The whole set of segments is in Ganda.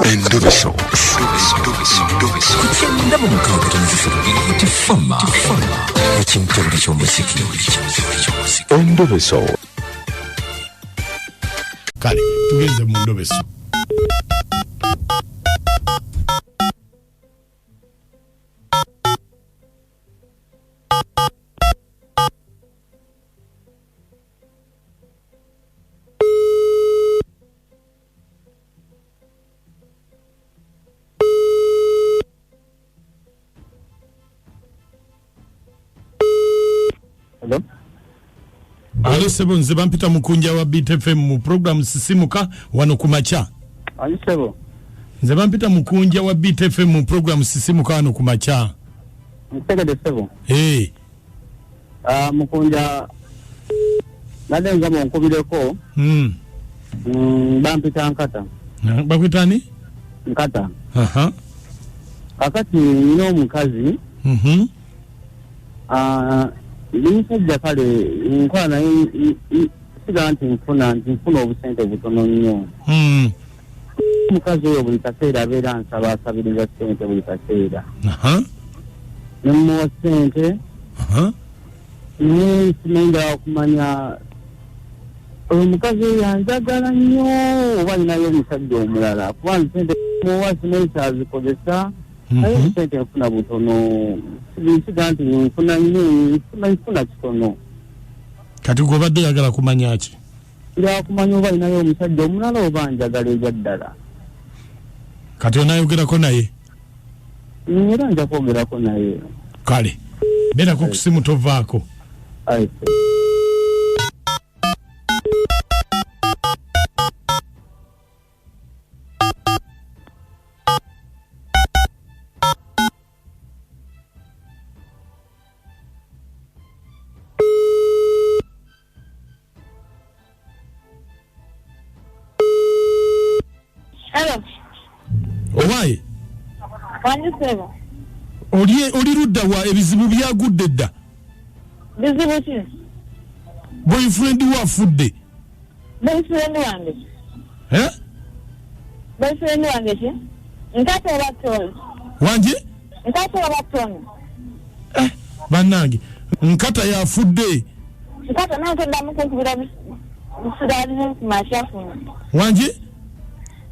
Endobeso ku kyenda mu mukaaga tono 3 Tifama ekimtebuli ky'omuziki. Endobeso. Kale tugenze mu ndobeso. Hello? Alo sebo, nze bampita Mukunja wa Beat FM mu program Sisimuka wano ku makya. Ani sebo? Nze bampita Mukunja wa Beat FM mu program Sisimuka wano ku makya. Ntegede sebo. Hey. Ah, Mukunja nade ngamba onkubireko. Bampita Nkata. Bakwita ani? Nkata. Kakati nina omukazi. Ndi musajja kale nkola naye siga nti nfuna obusente butono nnyo. Omukazi oyo buli kaseera abeera ansaba asabiriza ssente buli kaseera. Ne mmuwa ssente. Naye simanyi okumanya oyo omukazi oyo anjagala nnyo oba alinayo omusajja omulala, kuba nze ssente muwa simanyi kyazikozesa. Naye ssente nfuna butono, nsiga nti nfuna nnyo, nfuna kitono. Kati gwe obadde oyagala kumanya ki? Njagala kumanya oba alinayo omusajja omulala oba njagala ebya ddala. Kati onayogerako naye? Era nja kwogerako naye. Kale beerako ku simu tovaako. Aye. Hello. Owaye? Wangi sebo. Oli ludda wa ebizibu byagudde dda? Bizibu ki? Boyfriend wo afudde. Boyfriend wange? Eh? Boyfriend wange ki? Nkata oba Tony? Wangi? Nkata oba Tony? Bannange, Nkata yafudde. Nkata naye toddamu kunkubira bisirani ku makya kuno. Wangi?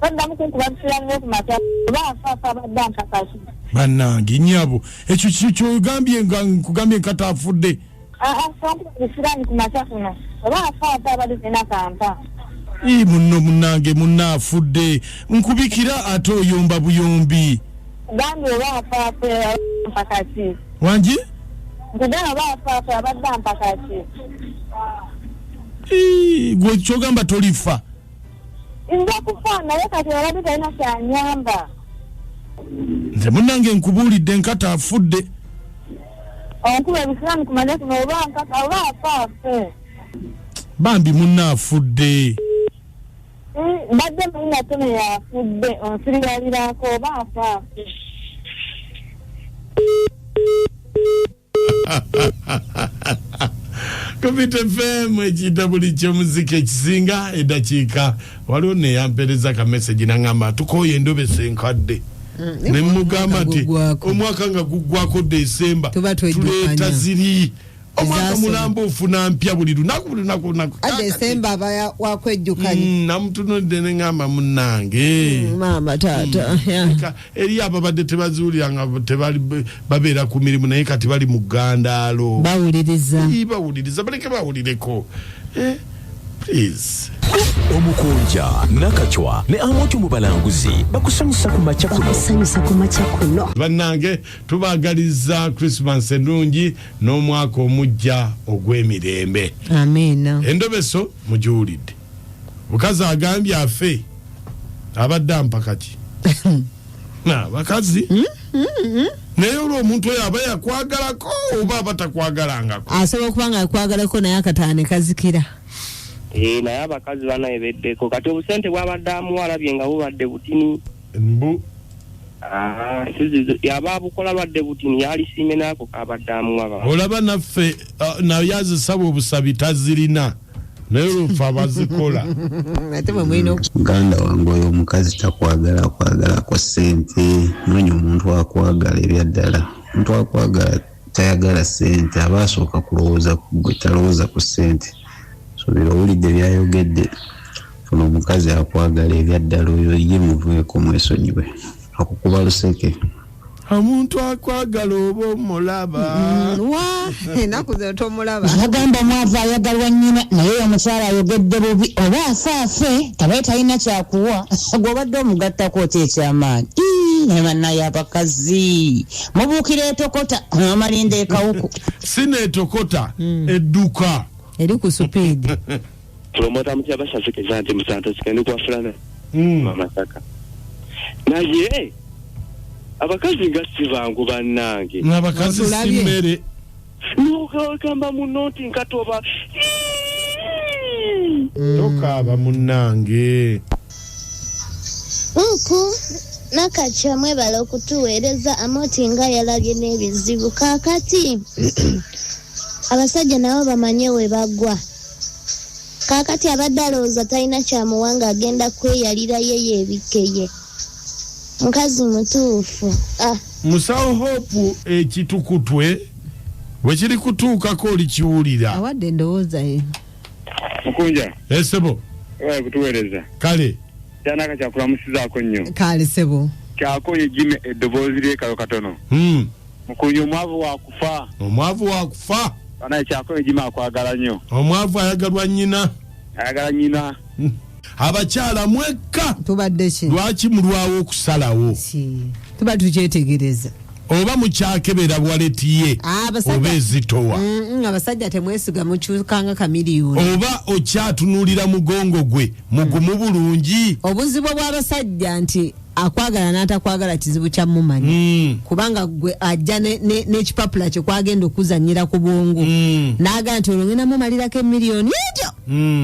Toddamu kunkuba bisirani ku makya oba afa abadde ampakasi. Bannange nnyabo, ekyo ky'ogambye nga nkugambye Nkata afudde. Afa bisirani ku makya kuno oba afa abadde talina kampa. Munno munnange munno afudde. Nkubikira ate oyomba buyombi. Gambye oba afa ampakasi. Wangi? Nkugamba oba afa abadde ampakasi. Gwe ky'ogamba tolifa. Nja kufa naye kati abadde talina kyanyamba. Nze munnange nkubuulidde Nkata afudde. Onkuba ebisirani ku makya kuno oba Nkata oba afa afe. Bambi munno afudde. Mbadde manyi na Tony yafudde, onsiriwalirako oba afa afe. Kubita FM ekiyita buli ky'omuziki ekisinga eddakiika. Waliwo neyampeereza ka message n'aŋŋamba tukooye endobesa enkadde. Ne mugamba nti omwaka nga guggwako Desemba tuleeta ziri. Omwaka mulamba ofuna mpya buli lunaku buli lunaku lunaku. Desemba aba wakwejjukanya. Namutunudde ne ŋŋamba munnange. Maama taata. Eri ababadde tebazuulira nga tebali babeera ku mirimu naye kati bali mu ggandaalo. Bawuliriza. Bawuliriza baleke bawulireko. Please. Omukunja Nakachwa ne Amoto mu balanguzi bakusanyusa ku makya kuno. Bakusanyusa ku makya kuno. Bannange tubaagaliza Christmas ennungi n'omwaka omujja ogw'emirembe. Amiina. Endobeso mugiwulidde. Mukazi agambye afe abadde ampaka ki? Na bakazi. Naye olwo omuntu oyo aba yakwagalako oba aba takwagalangako? Asobola okuba nga akwagalako naye akataane kazikira. Naye abakazi banaye beddeko. Kati obusente bw'abadde amuwa alabye nga bubadde butini. Mbu. Yaba abukola lwadde butini yalisiime n'ako kabadde amuwa ba. Olaba naffe naye azisaba obusabi tazirina. Naye lufa abazikola. Ate mwe mulina Muganda wange, oyo omukazi takwagala, akwagalako ssente. Noonya omuntu akwagala ebyaddala. Omuntu akwagala tayagala ssente, aba asooka kulowooza ku ggwe, talowooza ku ssente. Suubira owulidde byayogedde. Funa omukazi akwagala ebyaddala, oyo ye muveeko, mwesonyiwe, akukuba luseke. Omuntu akwagala oba omulaba. Wa ennaku zino tomulaba. Abagamba omwavu ayagalwa nnyina, naye oyo omukyala ayogedde bubi. Oba afe tabaye talina kyakuwa, gw'obadde omugattako ki ekyamaanyi? Ii, naye bannaye abakazi mubuukira etokota, amalinda ekawuku. Sineetokota edduka. Eri ku supiidi. Promota mutya basazikeza nti musanto kigende kwafulana Masaka, naye abakazi nga si bangu bannange. Abakazi si Otulabye. mmere. Nogamba muno nti nkatoba. Tokaaba munnange. Nku Nakacwa, mwebala okutuweereza. Amoti nga yalabye n'ebizibu. Kaakati abasajja nabo bamanye we bagwa. Kaakati abadde alowooza talina kyamuwanga, agenda kweyalira ye yeebikkeye. Mukazi mutuufu, ah. Musawo Hope, ekitukutwe bwe kiri kutuukako olikiwulira. Awadde endowooza ye. Mukunja. Esebo. Webale kutuweereza. Kale. Kyanaka kyakulamusizaako nnyo. Kale sebo. Kyakoye gime eddoboozi lyekalo katono. Mukunja, omwavu wakufa. Omwavu wakufa. Banaye, kyakoye gime akwagala nnyo. Omwavu ayagalwa nnyina. Ayagala nnyina. Abakyala mwekka. Tubadde ki? Lwaki mulwawo okusalawo? Tuba tukyetegereza. Oba mukyakebera wallet ye Ah, abasajja- oba ezitowa? Abasajja temwesiga, mukyukanga kamiliyoni. Oba okyatunuulira mugongo gwe mugumu bulungi? Obuzibu bw'abasajja nti akwagala n'atakwagala kizibu kya mumanyi, kubanga gwe ajja n'ekipapula kye kwagenda okuzanyira ku bwongo, n'agamba nti olwo ngenda mumalirako emiliyoni egyo,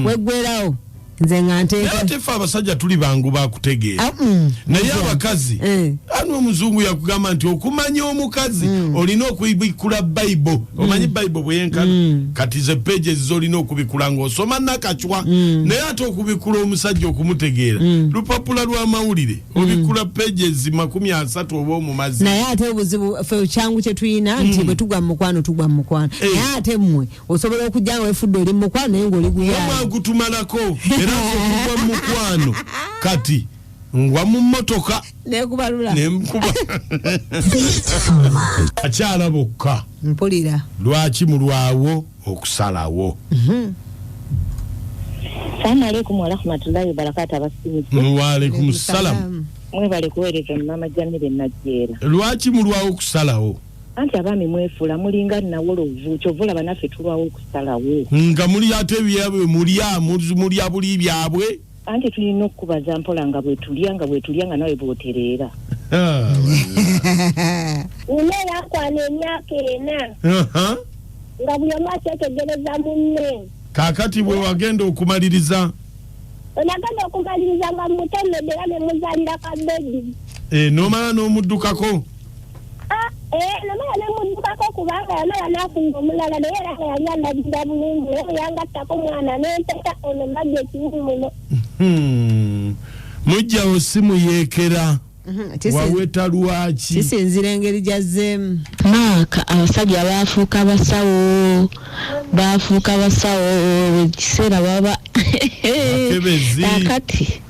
weggwerawo nze nga Naye nteeka. ate ffe abasajja tuli bangu bakutegeera. Ah, mm. Naye abakazi, ani omuzungu yakugamba nti okumanya omukazi olina okubikula Bayibo? Omanyi Bayibo bweyenkana kati ze pages zolina okubikula ng'osoma Nakacwa, naye ate okubikula omusajja okumutegeera lupapula lw'amawulire, obikula pages 30 oba omumazi. Naye ate obuzibu ffe kyangu kye tulina nti bwe tugwa mu mukwano, tugwa mu mukwano. Naye ate mmwe osobola okujja nga wefudde oli mu mukwano naye ng'oli guyaye. Omwagutumalako era nze okugwa mu mukwano kati ngwa mu mmotoka. Nekubalula. Nenkuba akyala bokka. Mpulira. Lwaki mulwawo okusalawo? Salaamu alaikum warahmatullahi wabarakatu, abasiizi. Waalaikum salamu. Mwebale kuweereza, mama Jamire Najjeera. Lwaki mulwawo okusalawo? Anti abaami mwefuula mulinga nawolovu, kyova olaba naffe tulwawo okusalawo. Nga muli ate ebyabwe mulya, mulya buli byabwe. Anti tulina okukubaza mpola nga bwe tulya, nga bwe tulya, nga nawe bw'otereera. Nina yakwana emyaka 4 nga buli omu akyetegereza munne. Kaakati bwe wagenda okumaliriza? Onagenda okumaliriza nga mutomedde era nemuzaalira ka baby. Eh, n'omala n'omuddukako? Namala nemuddukako kubanga yamala n'afuna omulala, naye era nga yali andabirira bulungi, naye bwe yangattako mwana nempeta ono mbadde ekiwumulo. Mujjawo simuyeekera waweta lwaki? Kisinzira engeri gyazzeemu. Maaka, abasajja baafuuka basawo, baafuuka basawo buli kiseera baba Bakebezi. Kakati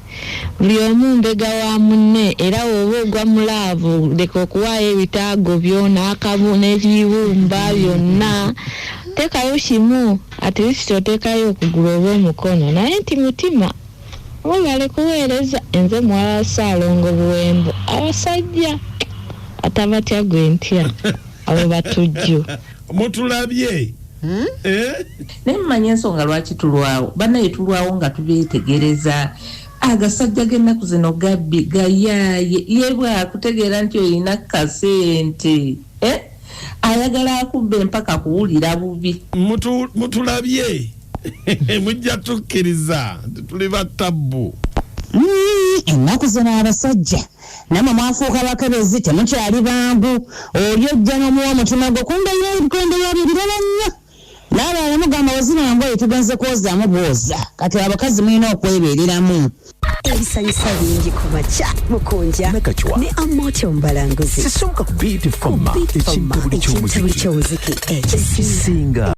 buli omu mbega wa munne, era woba ogwa mu love, leka okuwaayo ebitaago byo n'akabu n'ebibumba byonna, teekayo kimu, at least oteekayo okugulu oba omukono, naye nti mutima. Mwebale kuweereza, enze muwala Saalongo Buwembo. Abasajja atabatya gwe ntya, abo batujju. Mutulabye. Eh? Naye mumanye ensonga lwaki tulwawo? Bannaye, tulwawo nga tubeetegereza. Agasajja g'ennaku zino gabbi, gayaaye. Ye bwakutegeera nti olina kasente, eh? Ayagala akubba empaka kuwulira bubi. Mutulabye, mujja tukkiriza nti tuli batabbu. Ennaku zino abasajja namwe mwafuuka bakebezi, temukyali bangu. Oli ojja n'omuwa omutima gwo, kumbe ye ebikonde byabyo birala nnyo. N'abalala mugamba wezino engoye tugenze kwozaamu bwoza. Kati abakazi mulina okwebeereramu. Ebisanyusa bingi ku makya Mukunja Nakachwa. ne Amoti Omubalanguzi. Sisonka ku Beat Fama, Beat Fama, ekintabuli ekintabuli ky'omuziki ky'omuziki ekisinga. ekisinga.